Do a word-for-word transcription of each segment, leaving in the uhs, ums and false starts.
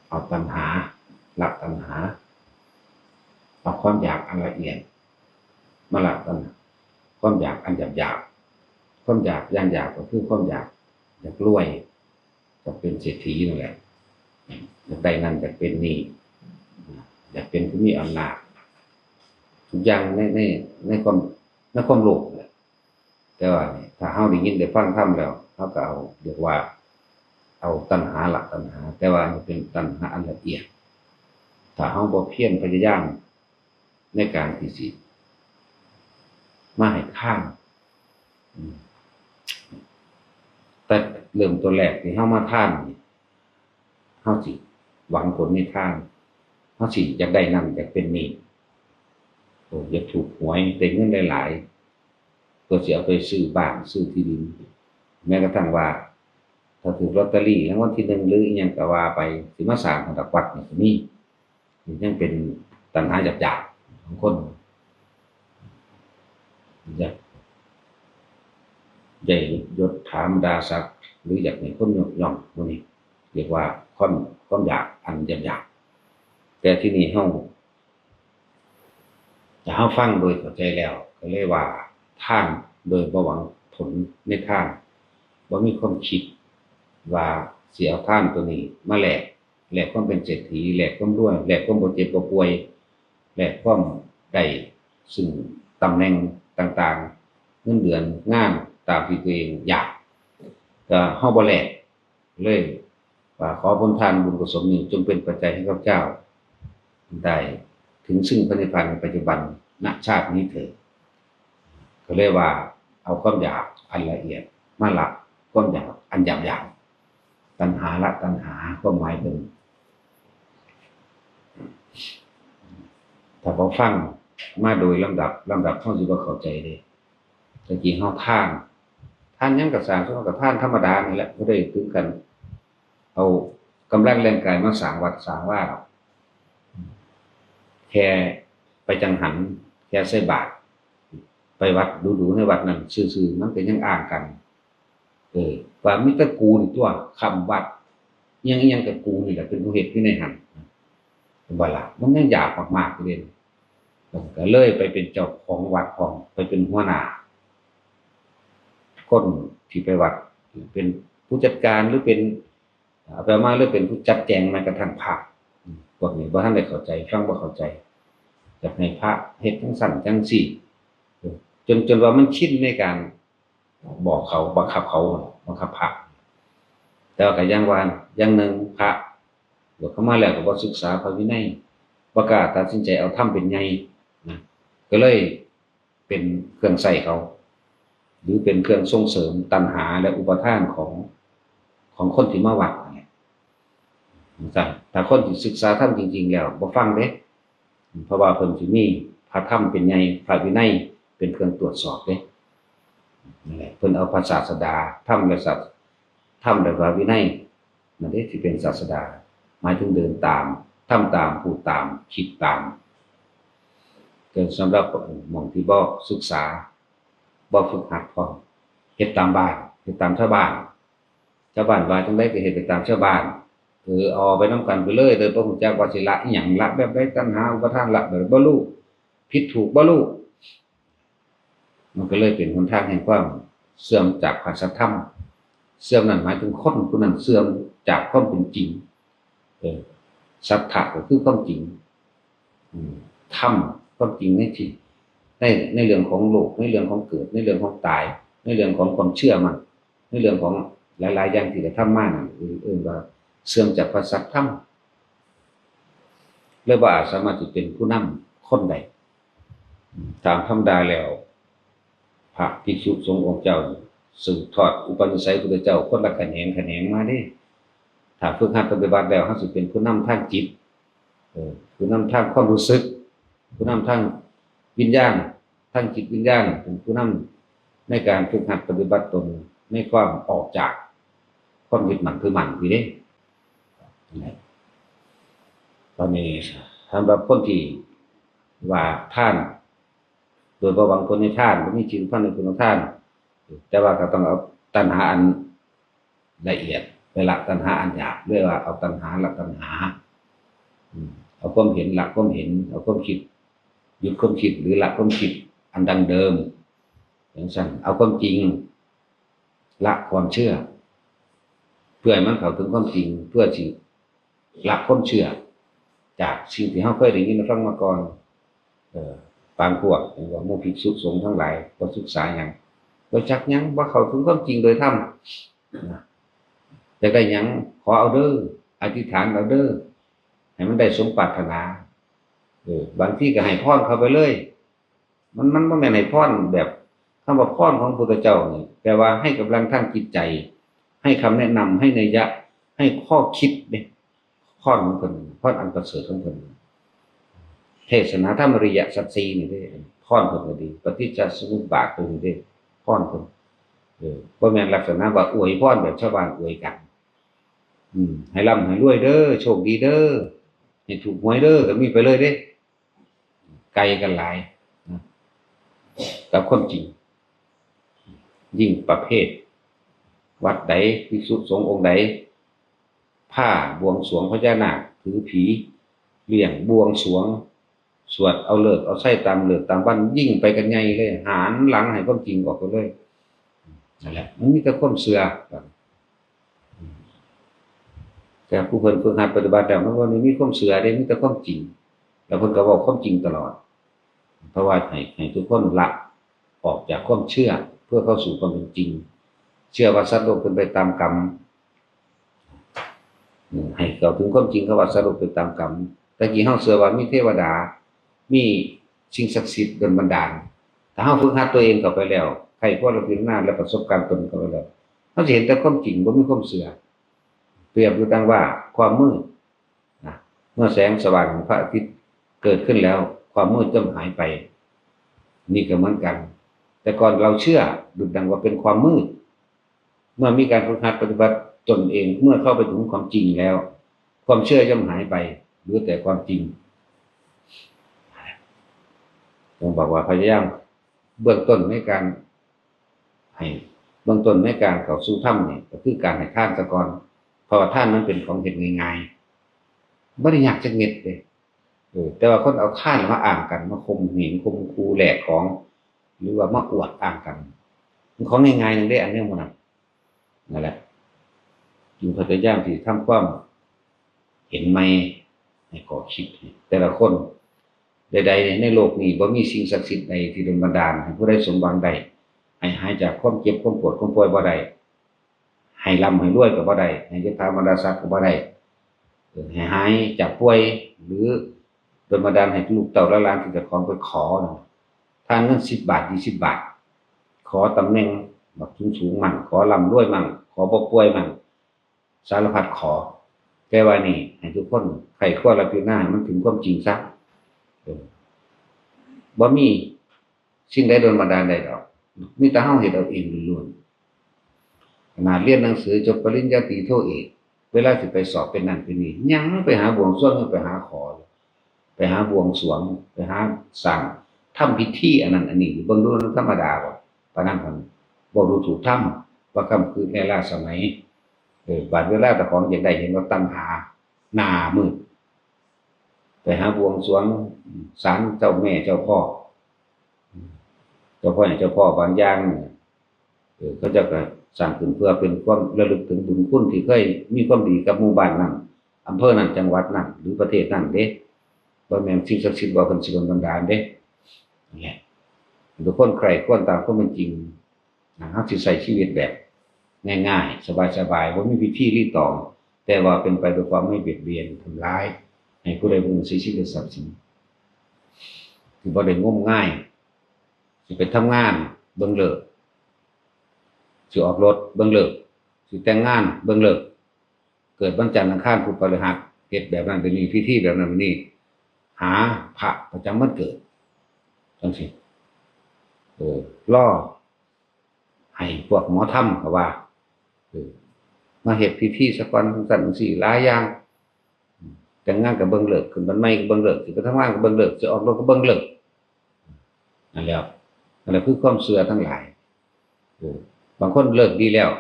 เอาตัณหา ละตัณหา เอาความอยากอันละเอียด มาละตัณหา ความอยากอันหยาบๆ ความอยากอย่างหยาบก็คือความอยาก อยากรวย อยากเป็นเศรษฐีนั่นแหละ อยากได้นั่น อยากเป็นนี่ อยากเป็นผู้มีอำนาจ ทุกอย่างในในในความในความโลภแหละ แต่ว่านี่ถ้าเฮาได้ยินได้ฟังธรรมแล้วเฮาก็เอาเรียกว่า เอาตัณหาละตัณหา แต่ว่ามันเป็นตัณหาอันละเอียด ถ้าเฮาบ่เพียรพยายามในการที่สิมาให้ทาน อืม แต่เริ่มต้นแรกที่เฮามาทานนี่ เฮาสิหวังผลในทาน เฮาสิอยากได้นั่นอยากเป็นนี่ โอ้ อยากถูกหวยได้เงินหลายๆ เพื่อสิเอาไปซื้อบ้านซื้อที่ดิน แม้กระทั่งว่า ถ้าถูกลอตเตอรี่รางวัลที่หนึ่งหรืออิหยังก็ว่าไป สิมาสร้างให้ดอกวัดนี่ก็มี นี่ยังเป็นตัณหาหยาบๆ ของคน อยากได้ยศถาบรรดาศักดิ์ หรืออยากให้คนยกย่อง พวกนี้เรียกว่าความ ความอยากอันหยาบๆ แต่ที่นี่เฮา แต่เฮาฟังโดยเข้าใจแล้ว ก็เลยว่าทานโดยบ่หวังผลในทาน บ่มีความคิดว่าสิเอาทานตัวนี้มาแลก แลกความเป็นเศรษฐี แลกความรวย แลกความบ่เจ็บบ่ป่วย แลกความได้ซึ่งตำแหน่งต่างๆ เงินเดือนงานตามที่ตัวเองอยาก ก็เฮาบ่แลก เลยว่าขอผลทานบุญกุศลนี้จงเป็นปัจจัยให้ข้าพเจ้า ได้ถึงซึ่งพระนิพพานในปัจจุบัน ณ ชาตินี้เถิด ก็เลยว่าเอาความอยากอันละเอียดมาละความอยากอันหยาบๆ ตัณหาละตัณหา ความหมายเป็น ถ้าบ่ฟังมาโดยลำดับ ลำดับเฮาสิบ่เข้าใจเด้ ตะกี้เฮาทาน ทานหยังก็สร้าง ส่วนมากก็ทานธรรมดานี่แหละ บ่ได้ถึงขั้นเอากำลังแรงกายมาสร้างวัดสร้างวาหรอก แค่ไปจังหัน แค่ใส่บาตร ไปวัดดูๆ ในวัดนั้นซื่อๆ มันก็ยังอ้างกัน เออ ว่ามีแต่กูนี่ตั๊ว ค้ำวัด อิหยังอิหยังก็กูนี่แหละ เป็นผู้เฮ็ดอยู่ในหั้น เห็นบ่ล่ะ มันยังอยากมากๆ อยู่เด้ ก็เลยไปเป็นเจ้าของวัดพร้อม ไปเป็นหัวหน้า คนที่ไปวัด เป็นผู้จัดการ หรือเป็น เอาไปมา หรือเป็นผู้จัดแจงแม้กระทั่งพระ พวกนี้บ่ทันได้เข้าใจ ฟังบ่เข้าใจ อยากให้พระเฮ็ดจังซั่นจังซี่ จน จนว่ามันชินในการบอกเขา บังคับเขา บังคับพระ แต่ว่าก็อย่างว่า อย่างหนึ่งพระบวชเข้ามาแล้วก็บ่ศึกษาพระวินัย บ่กล้าตัดสินใจเอาธรรมเป็นใหญ่นะ ก็เลยเป็นเครื่องใช้เขา หรือเป็นเครื่องส่งเสริมตัณหาและอุปาทานของ ของคนที่มาวัดนั่นแหละ จั่งซั้น ถ้าคนที่ศึกษาธรรมจริงๆ แล้วบ่ฟังเด้ เพราะว่าเพิ่นสิมีพระธรรมเป็นใหญ่ พระวินัยเป็นเครื่องตรวจสอบเด้ นั่นแหละ เพิ่นเอาพระศาสดา ธรรมและศาส- ธรรมและพระวินัย นั่นเด้ ที่เป็นศาสดา หมายถึงเดินตาม ทำตาม พูดตาม คิดตาม แต่สำหรับหม่องที่บ่ศึกษา บ่ฝึกหัดพร้อม เฮ็ดตามบ้าน เฮ็ดตามชาวบ้าน ชาวบ้านว่าจั่งใดก็เฮ็ดไปตามชาวบ้าน เออ เอาไปนำกันไปเลย โดยบ่รู้จักว่าสิละอิหยัง ละแบบใด ตัณหา อุปาทาน ละแบบบ่รู้ ผิดถูกบ่รู้ มันก็เลยเป็นหนทางแห่งความเสื่อมจากพระสัทธรรม เสื่อมนั่นหมายถึงคนผู้นั้นเสื่อมจากความเป็นจริง เออ สัทธะก็คือความจริง อืม ธรรม ความจริงในที่ ใน ในเรื่องของโลก ในเรื่องของเกิด ในเรื่องของตาย ในเรื่องของความเชื่อมั่น ในเรื่องของหลายๆ อย่างที่กระทำมานั่น เอิ้น เอิ้นว่าเสื่อมจากพระสัทธรรม เลยบ่อาจสามารถสิเป็นผู้นำคนได้ ตามธรรมดาแล้ว พระภิกษุสงฆ์องค์เจ้าสืบทอดอุปนิสัยพุทธเจ้าคนละแขนงแขนงมาเด้ ถ้าฝึกหัดปฏิบัติแล้ว เฮาสิเป็นผู้นำทางจิต เออ ผู้นำทางความรู้สึก ผู้นำทางวิญญาณ ทางจิตวิญญาณ เป็นผู้นำในการฝึกหัดปฏิบัติตนในความออกจากความยึดมั่นถือมั่นนี่เด้ นะ ตอนนี้สำหรับคนที่ว่าทานโดยบ่หวังผลในทาน บ่มีจิตพันในคุณทาน แต่ว่าก็ต้องเอาตัณหาอันละเอียดไป ละตัณหาอันหยาบ เรียกว่าเอาตัณหาละตัณหา อืม เอาความเห็นละความเห็น เอาความคิดหยุดความคิด หรือละความคิดอันดั้งเดิม อย่างเช่น เอาความจริง ละความเชื่อ เพื่อให้มันเข้าถึงความจริง เพื่อสิละความเชื่อ จากสิ่งที่เราเคยได้ยินได้ฟังมาก่อน เออ บางพวก อย่างว่าหมู่ภิกษุสงฆ์ทั้งหลาย บ่ศึกษาหยัง บ่จักหยัง บ่เข้าถึงความจริงโดยธรรม นะ อยากได้หยัง ขอเอาเด้อ อธิษฐานเอาเด้อ ให้มันได้สมปรารถนา เออ บางทีก็ให้พรเข้าไปเลย มัน มันบ่แม่นให้พรแบบ คำว่าพรของพุทธเจ้านี่ แปลว่าให้กำลังทางจิตใจ ให้คำแนะนำ ให้นัยยะ ให้ข้อคิดเด้ พรของเพิ่น พรอันประเสริฐของเพิ่น เทศนาธรรมอริยสัจสี่นี่เด้ พรเพิ่นก็ดี ปฏิจจสมุปบาทเพิ่นนี่เด้ พรเพิ่น เออ บ่แม่นลักษณะว่าอวยพรแบบชาวบ้านอวยกัน อืม ให้ร่ำให้รวยเด้อ โชคดีเด้อ ให้ถูกหวยเด้อ ก็มีไปเลยเด้ ไกลกันหลายนะ กับความจริง ยิ่งประเภท วัดใด ภิกษุสงฆ์องค์ใด ผ้าบวงสรวงพญานาค ถือผี เลี้ยงบวงสรวง สวดเอาฤกษ์เอาชัยตามฤกษ์ตามวัน ยิ่งไปกันใหญ่เลย หันหลังให้ความจริงออกไปเลย นั่นแหละ มันมีแต่ความเชื่อ แต่ผู้เพิ่นฝึกหัดปฏิบัติแล้ว มันบ่ได้มีความเชื่อเด้ มีแต่ความจริง แล้วเพิ่นก็เว้าความจริงตลอด เพราะว่าให้ ให้ทุกคนละออกจากความเชื่อ เพื่อเข้าสู่ความเป็นจริง เชื่อว่าสัตว์โลกเป็นไปตามกรรม อืม ให้เข้าถึงความจริง เขาว่าสัตว์โลกเป็นตามกรรม แต่กี้เฮาเชื่อว่ามีเทวดา มีสิ่งศักดิ์สิทธิ์ดลบันดาล ถ้าเฮาฝึกหัดตัวเองเข้าไปแล้ว ใคร่ครวญพิจารณาและประสบการณ์ตนเข้าไปแล้ว เฮาสิเห็นแต่ความจริง บ่มีความเชื่อ เปรียบอยู่ดังว่าความมืดนะ เมื่อแสงสว่างของพระอาทิตย์เกิดขึ้นแล้ว ความมืดย่อมหายไป นี่ก็เหมือนกัน แต่ก่อนเราเชื่อดุจดังว่าเป็นความมืด เมื่อมีการฝึกหัดปฏิบัติตนเอง เมื่อเข้าไปถึงความจริงแล้ว ความเชื่อย่อมหายไป เหลือแต่ความจริง ต้องบอกว่าพยายามเบื้องต้นในการให้ เบื้องต้นในการเข้าสู่ธรรมนี่ก็คือการให้ทานซะก่อน เพราะว่าทานมันเป็นของเฮ็ดง่ายๆ บ่ได้ยากจักเม็ดเด้ เออ แต่ว่าคนเอาทานมาอ้างกัน มาข่มเหง ข่มขู่ แลกของ หรือว่ามาอวดอ้างกัน มันของง่ายๆ นึงเด้ อันเนี้ยมันน่ะ นั่นแหละ จึงพยายามที่ทำความเห็นใหม่ ให้ข้อคิดให้แต่ละคน ใดๆ ในโลกนี้บ่มีสิ่งศักดิ์สิทธิ์ใดที่ดลบันดาลให้ผู้ใดสมหวังได้ ให้หายจากความเจ็บ ความปวด ความป่วยบ่ได้ ให้ร่ำให้รวยก็บ่ได้ ให้ยศถาบรรดาศักดิ์ก็บ่ได้ เออ ให้หายจากป่วย หรือดลบันดาลให้ลูกเต้าหลานที่เจ้าของไปขอนะ ทานเงินสิบบาท ยี่สิบบาท ขอตำแหน่งบักสูงๆ มั่ง ขอร่ำรวยมั่ง ขอบ่ป่วยมั่ง สารพัดขอ แต่ว่านี่ให้ทุกคนใคร่ครวญและพิจารณาให้มันถึงความจริงซะ เออ บ่มีสิ่งใดดลบันดาลได้ดอก มีแต่เฮาเฮ็ดเอาเองล้วนๆ ขนาดเรียนหนังสือจบปริญญาตรีโทเอก เวลาสิไปสอบเป็นนั่นเป็นนี่ ยังไปหาบวงสรวง ยังไปหาขอ ไปหาบวงสรวง ไปหาสร้าง ทำพิธีอันนั้นอันนี้ เบิ่งดูมันธรรมดาบ่ ปานนั้นหั่น เว้าดูถูกธรรม ว่าค่ำคืนในราชสมัย เออ บาดเวลาเจ้าของอยากได้เห็นว่าตัณหา หน้ามืด ไปหาบวงสรวงศาลเจ้าแม่เจ้าพ่อ เจ้าพ่อ เจ้าพ่อบางอย่างเนี่ย เออ เขาเจ้าก็สร้างขึ้นเพื่อเป็นความระลึกถึงบุญคุณที่เคยมีความดีกับหมู่บ้านนั้น อำเภอนั้น จังหวัดนั้น หรือประเทศนั้นเด้ บ่แม่นสิ่งศักดิ์สิทธิ์บอกเพิ่นสิดลบันดาลเด้ นั่นแหละ ทุกคนใคร่ครวญตามความเป็นจริงนะ เฮาสิใช้ชีวิตแบบง่ายๆ สบายๆ บ่มีพิธีรีตอง แต่ว่าเป็นไปด้วยความไม่เบียดเบียนทำร้าย ให้ผู้ใดผู้หนึ่งเสียชีวิตทรัพย์สิน สิบ่ได้งมงาย สิไปทำงาน เบิ่งฤกษ์ สิออกรถ เบิ่งฤกษ์ สิแต่งงาน เบิ่งฤกษ์ เกิดวันจันทร์อังคารพุธพฤหัส เฮ็ดแบบนั้นแบบนี้ พิธีแบบนั้นแบบนี้ หาพระประจำวันเกิด จังซี้ เออ รอให้พวกหมอธรรมเขาว่า เออ มาเฮ็ดพิธีซะก่อน จังซั่นจังซี้ หลายอย่าง แต่งงานก็เบิ่งฤกษ์ ขึ้นบ้านใหม่ก็เบิ่งฤกษ์ สิไปทำงานก็เบิ่งฤกษ์ สิออกรถก็เบิ่งฤกษ์ นั่นแหละ นั่นแหละคือความเชื่อทั้งหลาย เออ บางคนฤกษ์ดีแล้ว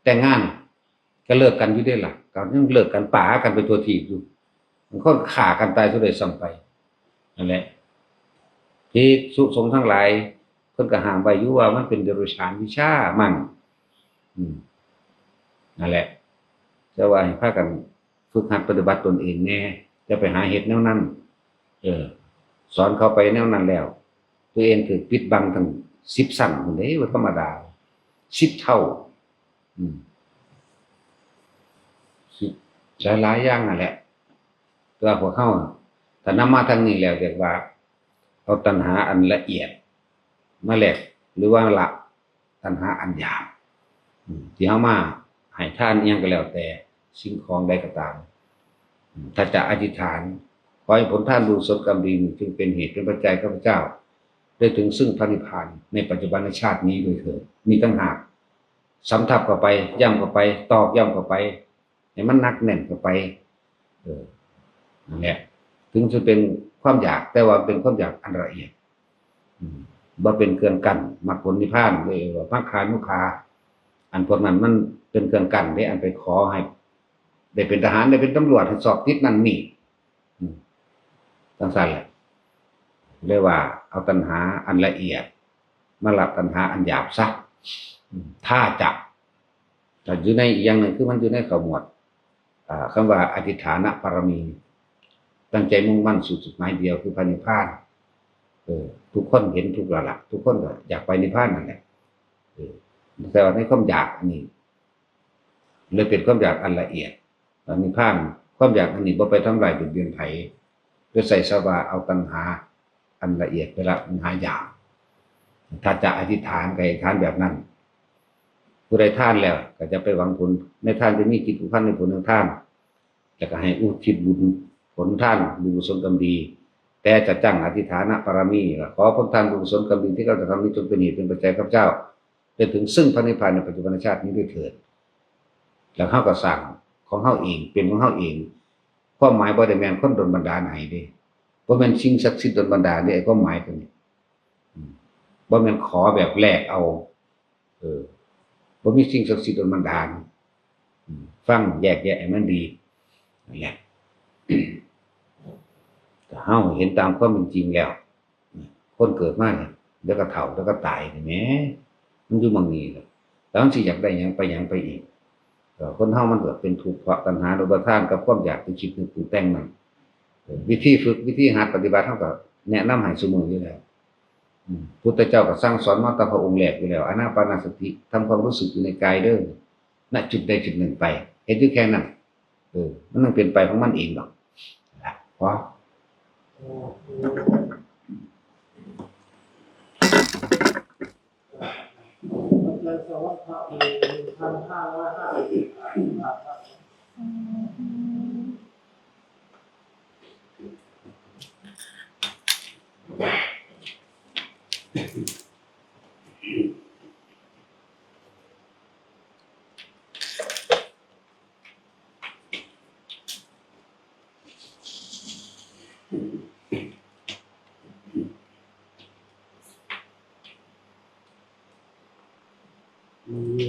แต่งงาน ก็เลิกกันอยู่เด้ล่ะ ก็ยังเลิกกัน ปากันไปทั่วทีบอยู่ บางคนฆ่ากันตายซะด้วยซ้ำไป นั่นแหละ ภิกษุสงฆ์ทั้งหลาย เพิ่นก็ห้ามไว้อยู่ว่ามันเป็นเดรัจฉานวิชามั่ง อืม นั่นแหละ แต่ว่าให้พากันฝึกหัดปฏิบัติตนเองแน่ อย่าไปหาเฮ็ดแนวนั้น เออ สอนเขาไปแนวนั้นแล้ว ตัวเองถืกปิดบังตั้งสิบชั้นพู้นเด้ บ่ธรรมดา สิบเท่า อืม สิบ หลายๆอย่างนั่นแหละ แต่ว่าพวกเฮา ถ้านำมาทางนี้แล้ว เรียกว่า เอาตัณหาอันละเอียดมาแลก หรือว่าละตัณหาอันหยาบ อืม ที่เฮามาให้ทานอิหยังก็แล้วแต่ สิ่งของใดก็ตาม อืม ถ้าจะอธิษฐาน ขอให้ผลทานบุญกุศลกรรมดีนี้ จงเป็นเหตุเป็นปัจจัยข้าพเจ้า ได้ถึงซึ่งพระนิพพานในปัจจุบันชาตินี้ด้วยเถิด นี่ต่างหาก สำทับเข้าไป ย้ำเข้าไป ตอกย้ำเข้าไป ให้มันหนักแน่นเข้าไป เออ นั่นแหละ ถึงจะเป็นความอยาก แต่ว่าเป็นความอยากอันละเอียด อืม บ่เป็นเครื่องกั้นมรรคผลนิพพาน เรียกว่ามัคคานุภา อันพวกนั้นมันเป็นเครื่องกั้นเด้ อันไปขอให้ ได้เป็นทหาร ได้เป็นตำรวจ ให้สอบติดนั่นนี่ อืม จั่งซั้นแหละ เรียกว่าเอาตัณหาอันละเอียด มาละตัณหาอันหยาบซะ อืม ถ้าจะ แต่อยู่ในอีกอย่างหนึ่ง คือมันอยู่ในขมวด อ่า คำว่าอธิษฐานปารมี ตั้งใจมุ่งมั่นสู่จุดหมายเดียวคือพระนิพพาน เออ ทุกคนเห็นทุกข์แล้วล่ะ ทุกคนก็อยากไปนิพพานนั่นแหละ เออ แต่ว่าในความอยากอันนี้ เลยเป็นความอยากอันละเอียด นิพพาน ความอยากอันนี้บ่ไปทำลายเบียดเบียนไผ โดยใส่สภาวะเอาตัณหาอันละเอียดไปละตัณหาหยาบ ถ้าจะอธิษฐานก็อธิษฐานแบบนั้น ผู้ใดทานแล้วก็จะไปหวังผล ในทานจะมีจิตผูกพันในผลของทาน แล้วก็ให้อุทิศบุญผลทานบุญกุศลกรรมดี แต่จะตั้งอธิษฐานปารมี ขอผลทานบุญกุศลกรรมดีที่เราจะทำนี้จงเป็นเหตุเป็นปัจจัยข้าพเจ้า ได้ถึงซึ่งพระนิพพานในปัจจุบันชาตินี้ด้วยเถิด แล้วเฮาก็สร้างของเฮาเอง เป็นของเฮาเอง ความหมายบ่ได้แม่นคนดลบันดาลให้เด้ บ่แม่นสิ่งศักดิ์สิทธิ์ดลบันดาลเด้ ไอ้ความหมายตัวนี้ อืม บ่แม่นขอแบบแลกเอา เออ บ่มีสิ่งศักดิ์สิทธิ์ดลบันดาล อืม ฟังแยกแยะให้มันดี นั่นแหละ ถ้าเฮาเห็นตามความเป็นจริงแล้ว คนเกิดมาเนี่ย เดี๋ยวก็เฒ่า เดี๋ยวก็ตายนี่แหม มันอยู่หม่องนี้แหละ แล้วมันสิอยากได้หยังไปหยังไปอีก เออ คนเฮามันเกิดเป็นทุกข์เพราะตัณหาอุปาทานกับความอยากที่คิดนึกปรุงแต่งนั่น เออ วิธีฝึก วิธีหัดปฏิบัติ เฮาก็แนะนำให้ซุมื้ออยู่แล้ว อืม พุทธเจ้าก็สั่งสอนมาตั้งพระองค์แรกอยู่แล้ว อานาปานสติ ทำความรู้สึกอยู่ในกายเด้อ ณ จุดใดจุดหนึ่งไป เฮ็ดอยู่แค่นั้น เออ มันต้องเป็นไปของมันเองดอก นะ พอ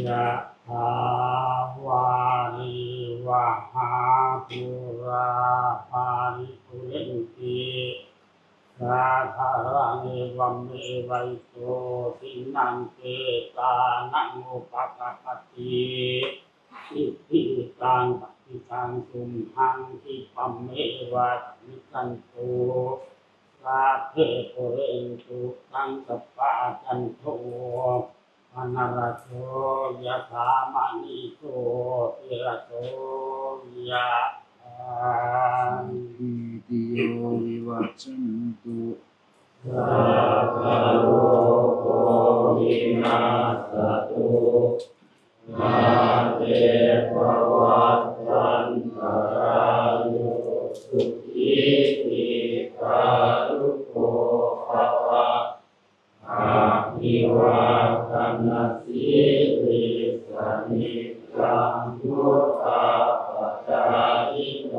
ยะถาวาริวหาปุราปาริปุเรนติ สาคารัง เอวเมวะอิโต ทินังเปตานังอุปะกัปปติ อิทิตังปะติตังตุมหัง คิปะเมวะสะมิชฌันตุ สัพเพปุเรนตุสังกัปปะ จันโท ปะนะระโส ยะถา มะณิโชติระโส ยะถา สัพพีติโย วิวัชชันตุ สัพพะโรโค วินัสสะตุ มาเต ภะวัตวันตะราโย สุขี ทีฆายุโก ภะวะ อะภิวาทะนะสีลิสสะนิจจัง วุฑฒาปะจายิโน